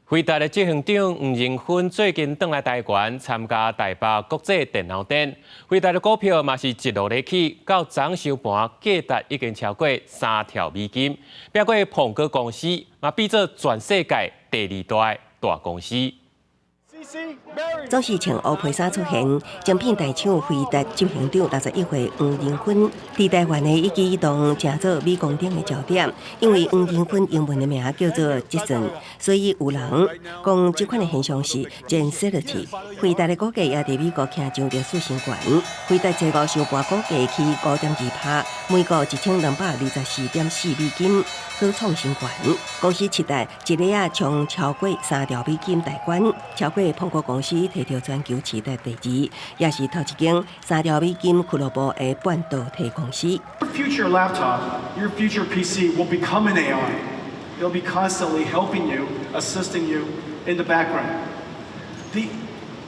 輝達的執行長黃仁勳最近轉來台灣參加台北國際電腦展，輝達的股票嘛是一路咧起，到昨收盤價值已經超過3兆美金，拚過蘋果公司，嘛變做全世界第二大的大公司。總是穿烏皮衫出現，晶片大廠輝達執行長61歲黃仁勳，佇台灣的一舉一動，成做鎂光燈的焦點。因為黃仁勳英文的名叫做 Jensen，所以有人講這款的現象是 Jensenity。輝達的股價也佇美國徛上歷史新高，輝達周五收盤股價起5.2%，每股1224.4美金，閣創新高。公司市值一下仔衝超過3兆美金大關，超過蘋果公司提著全球市值第二，也是頭一間3兆美金俱樂部的半導體公司。 Your future laptop, your future PC will become an AI. It'll be constantly helping you, assisting you in the background. The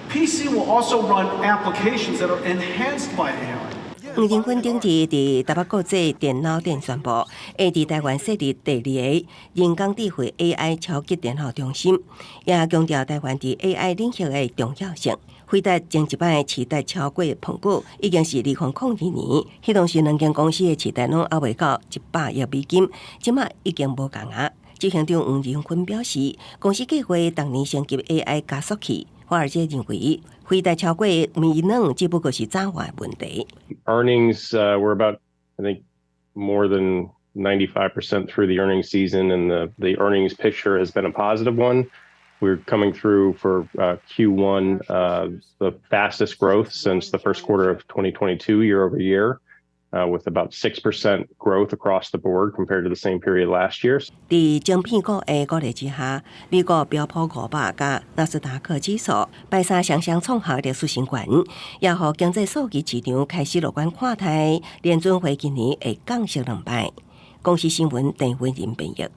PC will also run applications that are enhanced by AI. 黃仁勳頂日佇台北國際電腦展宣布，會佇台灣設立第二个人工智慧 AI 超級電腦中心，也強調台灣佇 AI 領域的重要性。輝達前一擺市值超過蘋果，已經是2002年，彼當時兩間公司的市值攏猶未到100億美金，這馬已經無仝啊。執行長黃仁勳表示，公司計劃逐年升級 AI 加速器。華爾街認為，輝達超過微軟只不過是早晚問題。 Earnings, we're about, I think, more than 95% through the earnings season, and the earnings picture has been a positive one. We're coming through for Q1, the fastest growth since the first quarter of 2022, year over year, with about 6% growth across the board compared to the same period last year. 佇晶片股的鼓勵之下，美國標普500佮納斯達克指數拜三雙雙創下歷史新高，也予經濟數據市場開始樂觀看待，聯準會今年會降息兩擺。公視新聞鄧偉仁編譯。